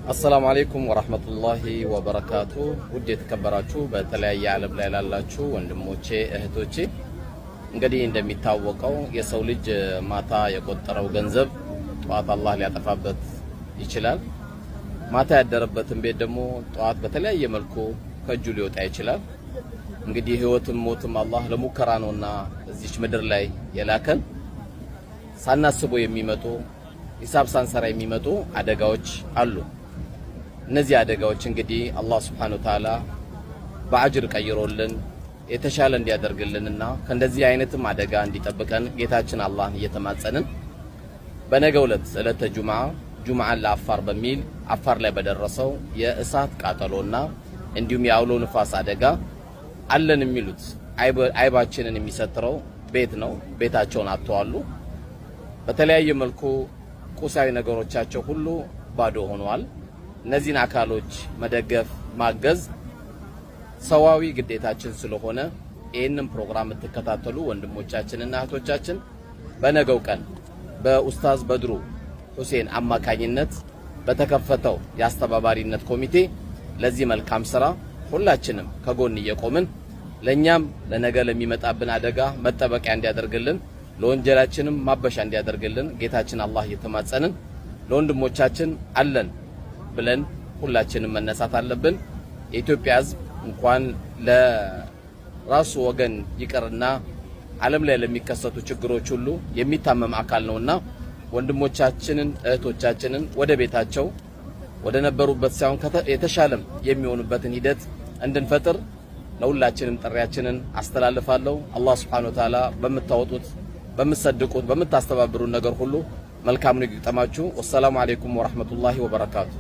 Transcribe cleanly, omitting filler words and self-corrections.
السلام عليكم ورحمة الله وبركاته። ውድ የተከበራችሁ በተለያየ ዓለም ላይ ላላችሁ ወንድሞቼ እህቶቼ፣ እንግዲህ እንደሚታወቀው የሰው ልጅ ማታ የቆጠረው ገንዘብ ጠዋት አላህ ሊያጠፋበት ይችላል። ማታ ያደረበትን ቤት ደግሞ ጠዋት በተለያየ መልኩ ከእጁ ሊወጣ ይችላል። እንግዲህ ህይወትም ሞትም አላህ ለሙከራ ነውና እዚች ምድር ላይ የላከን ሳናስበው የሚመጡ፣ ሂሳብ ሳንሰራ የሚመጡ አደጋዎች አሉ። እነዚህ አደጋዎች እንግዲህ አላህ سبحانه وتعالى በአጅር ቀይሮልን የተሻለ እንዲያደርግልንና ከእንደዚህ አይነትም አደጋ እንዲጠብቀን ጌታችን አላህን እየተማጸንን፣ በነገው ዕለት ዕለተ ጁምዓ ጁምዓን ለአፋር በሚል አፋር ላይ በደረሰው የእሳት ቃጠሎና እንዲሁም የአውሎ ንፋስ አደጋ አለን የሚሉት አይባችንን የሚሰትረው ቤት ነው። ቤታቸውን አጥተዋል። በተለያየ መልኩ ቁሳዊ ነገሮቻቸው ሁሉ ባዶ ሆነዋል። እነዚህን አካሎች መደገፍ፣ ማገዝ ሰዋዊ ግዴታችን ስለሆነ ይህንን ፕሮግራም የምትከታተሉ ወንድሞቻችንና እህቶቻችን በነገው ቀን በኡስታዝ በድሩ ሁሴን አማካኝነት በተከፈተው የአስተባባሪነት ኮሚቴ ለዚህ መልካም ስራ ሁላችንም ከጎን እየቆምን ለኛም ለነገ ለሚመጣብን አደጋ መጠበቂያ እንዲያደርግልን፣ ለወንጀላችንም ማበሻ እንዲያደርግልን ጌታችን አላህ እየተማጸንን ለወንድሞቻችን አለን ብለን ሁላችንም መነሳት አለብን። የኢትዮጵያ ሕዝብ እንኳን ለራሱ ወገን ይቅርና ዓለም ላይ ለሚከሰቱ ችግሮች ሁሉ የሚታመም አካል ነውና ወንድሞቻችንን እህቶቻችንን ወደ ቤታቸው ወደ ነበሩበት ሳይሆን የተሻለም የሚሆኑበትን ሂደት እንድንፈጥር ለሁላችንም ጥሪያችንን አስተላልፋለሁ። አላህ سبحانه وتعالى በምታወጡት፣ በምትሰድቁት፣ በምታስተባብሩን ነገር ሁሉ መልካሙን ይግጠማችሁ። والسلام عليكم ورحمة الله وبركاته።